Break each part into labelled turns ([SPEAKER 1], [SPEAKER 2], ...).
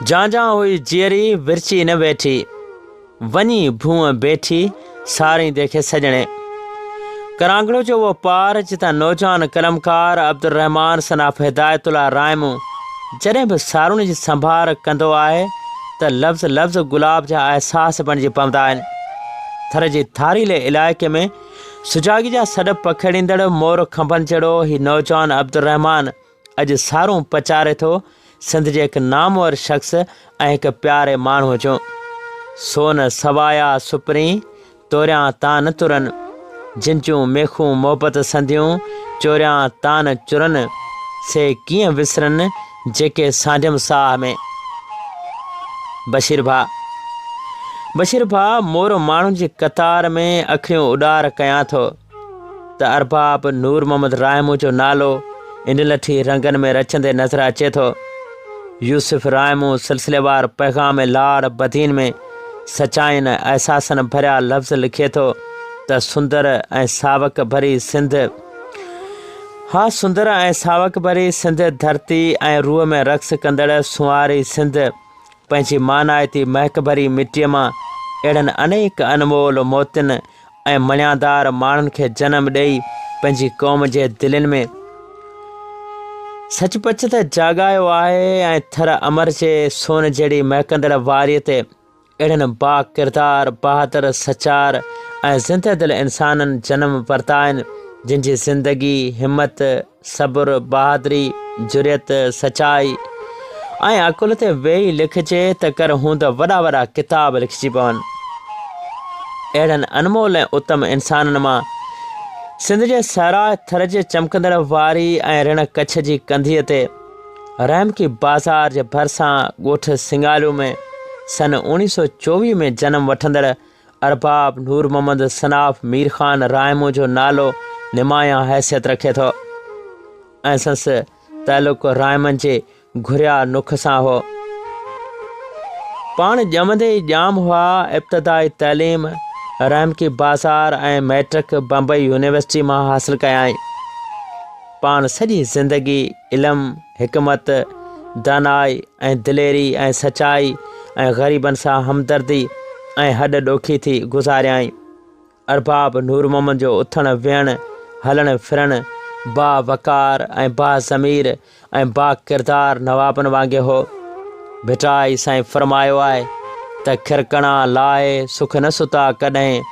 [SPEAKER 1] جان جان هئي جيئري، ورچي نه ويٺي. وڃي ڀونء بيٺي، ساريندي کي سڄڻي. ڪرانگڙو جو اهو پار، جتان نوجوان قلمڪار عبدالرحمان صناف هدايت الله رائمون جڏهن به سارون جي سنڀار ڪندو آهي ته لفظ لفظ گلاب جا احساس بڻجي پوندا آهن. ٿر جي ٿاريلي علائقي ۾ سجاڳي جا سڏ پکيڙيندڙ مور کنڀن جهڙو هي نوجوان عبدالرحمان اڄ سارون پچاري ٿو سنڌ جي هڪ نامور شخص ۽ هڪ پياري ماڻهوء جون. سون سوايا سپرين، توريان تان نه ترن. جن جون ميخون محبت سنديون، چوريان تان نه چرن. سي ڪيئن وسرن، جيڪي سانڍيم ساهه ۾. بشير ڀاء بشير ڀاء مور ماڻهن جي قطار ۾ اکڙيون اڏار ڪيان ٿو. ته ارباب نور محمد راهمون جو نالو انڊلٺي رنگن ۾ رچندي نظر اچي ٿو. يوسف راهمون سلسليوار پيغام لاڙ بدين ۾ سچائين ۽ احساسن ڀريا لفظ لکي ٿو ته سندر ۽ ساوڪ ڀري سنڌ ها سندر ۽ ساوڪ ڀري سنڌ ڌرتي ۽ روح ۾ رقص ڪندڙ سنواري سنڌ پنهنجي مانائتي مهڪ ڀري مٽيء مان اهڙن انيڪ انمول موتين ۽ مڻيادار ماڻهن کي جنم ڏيئي پنهنجي قوم جي دلين ۾ سچ پچ ته جاڳايو آهي ۽ ٿر امر جي سون جهڙي مهڪندڙ واريء تي اهڙن با ڪردار، بهادر، سچار ۽ زنده دل انسانن جنم ورتا آهن، جن جي زندگي، همت، صبر، بهادري، جرئت، سچائي ۽ عقل تي ويهي لکجي ته ڪر هوند وڏا وڏا ڪتاب لکجي پون. اهڙن انمول ۽ اتم انسانن مان سنڌ جي صحرا ٿر جي چمڪندڙ واري ۽ رڻ ڪڇ جي ڪنڌيء تي رحمڪي بازار جي ڀرسان ڳوٺ سنگاليو ۾ سن 1924 ۾ جنم وٺندڙ ارباب نور محمد صناف مير خان رائمو جو نالو نمايان حيثيت رکي ٿو ۽ سندس تعلق رائمن جي گهريا نک سان هو. پاڻ ڄمندي ئي ڄام هئا. ابتدائي تعليم رحمڪي بازار ۽ مئٽرڪ بمبئي يونيورسٽي مان حاصل ڪيائين. پاڻ سڄي زندگي علم، حڪمت، دانائي ۽ دليري ۽ سچائي ۽ غريبن سان همدردي ۽ هڏ ڏوکي ٿي گذاريائين. ارباب نور محمد جو اٿڻ ويهڻ، هلڻ ڦرڻ با وقار ۽ با ضمير ۽ با ڪردار نوابن وانگي هو. ڀٽائي سائين فرمايو آهي ته کرڪڻا لاهي سک نه ستا ڪڏهن،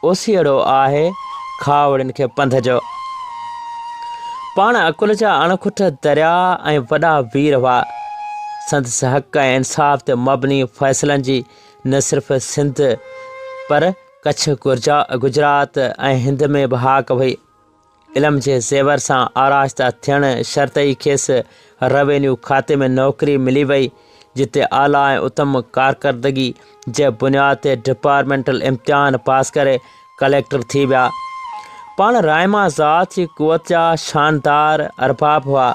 [SPEAKER 1] اوسيئڙو آهي کاهوڙين کي پنڌ جو. پاڻ عقل جا اڻ کٽ درياء ۽ وڏا وير هئا. سندس حق ۽ انصاف تي مبني فيصلن جي نه صرف سنڌ پر ڪڇ، گجرات ۽ هند ۾ به هاڪ هئي. علم جي زيور سان آراسته ٿيڻ شرط ئي کيس روينيو کاتي ۾ نوڪري ملي وئي، جتي اعليٰ ۽ اتم ڪارڪردگي جي بنياد تي ڊپارٽمينٽل امتحان پاس ڪري ڪليڪٽر ٿي ويا. پاڻ رائما ذات جي قوت جا شاندار ارباب هئا،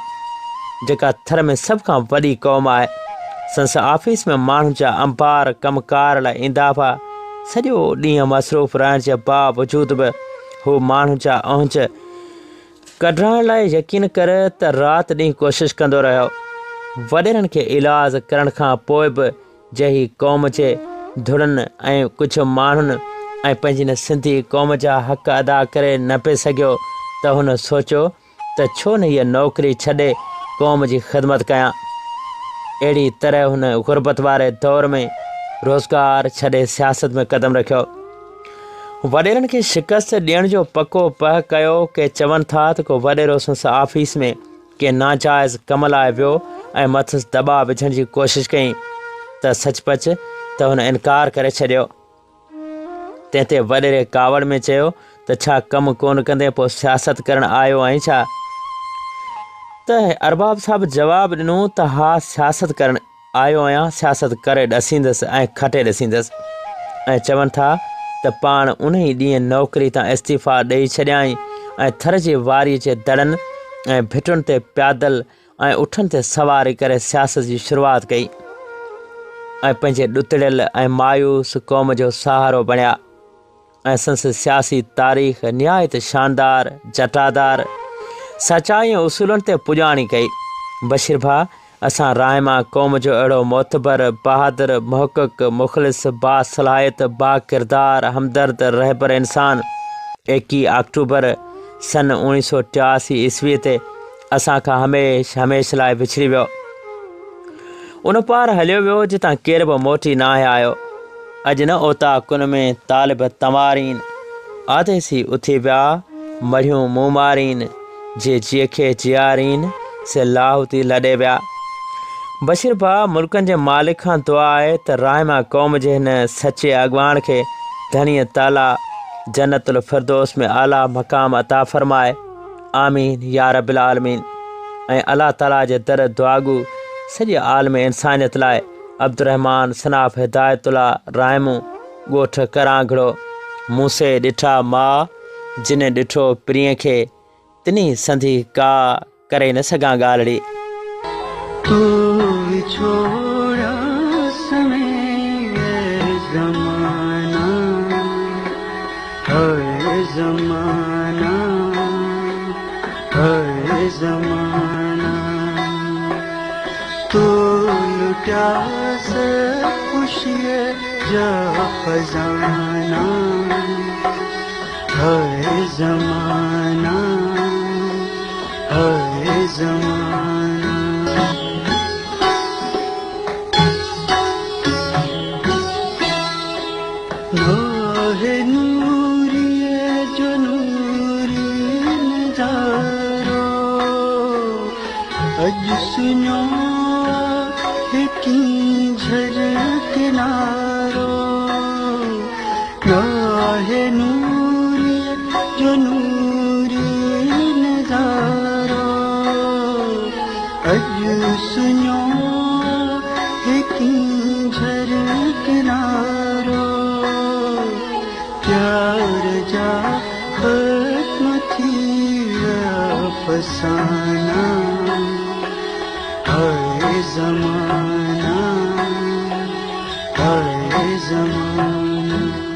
[SPEAKER 1] جيڪا ٿر ۾ سڀ کان وڏي قوم آهي. سندس آفيس ۾ ماڻهن جا انبار ڪم ڪار لاء ايندا هئا. سڄو ڏينهن مصروف رهڻ جي باوجود به هو ماڻهن جا اهنج ڪڍرائڻ لاء يقين ڪر ته رات ڏينهن ڪوشش ڪندو رهيو. وڏيرن کي ايلاز ڪرڻ کان پوء به جي هي قوم جي ڌڙن ۽ ڪجهه ماڻهن ۽ پنهنجي هن سنڌي قوم جا حق ادا ڪري نه پئي سگهيو ته هن سوچيو ته ڇو نه هيء نوڪري ڇڏي قوم جي خدمت ڪيان. اهڙي طرح هن غربت واري دور ۾ روزگار ڇڏي سياست ۾ قدم رکيو. وڏيرن کي شڪست ڏيڻ جو پڪو پهه ڪيو. ڪي چون ٿا ته ڪو وڏيرو سندس آفيس ۾ ڪنهن ناجائز ڪم لاء ويو ۽ مٿس دٻاء وجهڻ جي ڪوشش ڪئي ته سچ پچ ته هن انڪار ڪري ڇڏيو. تنهن تي وڏيري ڪاوڙ ۾ چيو ته ڇا ڪم ڪونه ڪندين پوء سياست ڪرڻ آيو آهين ڇا؟ ته ارباب صاحب جواب ڏنو ته ها سياست ڪرڻ آيو آهيان سياست ڪري ڏسيندس ۽ کٽي ڏسيندس ۽ چون ٿا ته پاڻ انهي ڏينهن نوڪري تان استعيفا ڏئي ڇڏيائين ۽ ٿر جي واريء جي دڙن ۽ ڀٽن تي پيادل ۽ اٺن تي سواري ڪري سياست جي شروعات ڪئي ۽ پنهنجي ڏتڙيل ۽ مايوس قوم جو سهارو بڻيا ۽ سندس سياسي تاريخ نهايت شاندار، جٽادار، سچائي ۽ اصولن تي پڄاڻي ڪئي. بشير ڀاء اسان راهما قوم جو اهڙو معتبر، بهادر، محقق، مخلص، باصلاحيت، باڪردار، همدرد، رهبر انسان ايڪيهه آڪٽوبر سن اوڻيهه سؤ ٽياسي عيسويء تي اسان کان هميشھ هميشھ لاء وڇڙي ويو. ان پار هليو ويو جتان ڪير به موٽي ناهي آيو. اڄ نه اوطاقن ۾ طالب تنوارين، آديسي اٿي ويا مڙهيون مون مارين، جي جيء کي جيارين، سي لاهوتي لڏي ويا. بشير ڀاء ملڪن جي مالڪ کان دعا آهي ته راهما قوم جي هن سچي اڳواڻ کي ڌڻيء تعاليٰ جنت الفردوس ۾ اعليٰ مقام عطا فرمائي. آمين يا رب العالمين ۽ الله تعالي جي در دعاگو سڄي عالم انسانيت لاء عبدالرحمان صناف هدايت الله رائمون ڳوٺ ڪرانگهڙو مون سي ڏٺا ماء جن ڏٺو پرينء کي تنهي سنڌي ڪا ڪري نه سگهان ڳالهڙي.
[SPEAKER 2] تو وڇوڙا سوين اي زمانا هاء زمانا هاء زمانا تو لٽيا سڀ خوشيء جا خزانا هاء زمانا هاء زمانا. ناهي نوريء جو نوري نظارو اڄ سڃو آهي ڪينجهر ڪنارو. ناهي نوريء جو نوري نظارو اڄ سڃو آهي ڪينجهر ڪنارو پيار جا ختم ٿي ويا فسانا هاء زمانا هاء زمانا.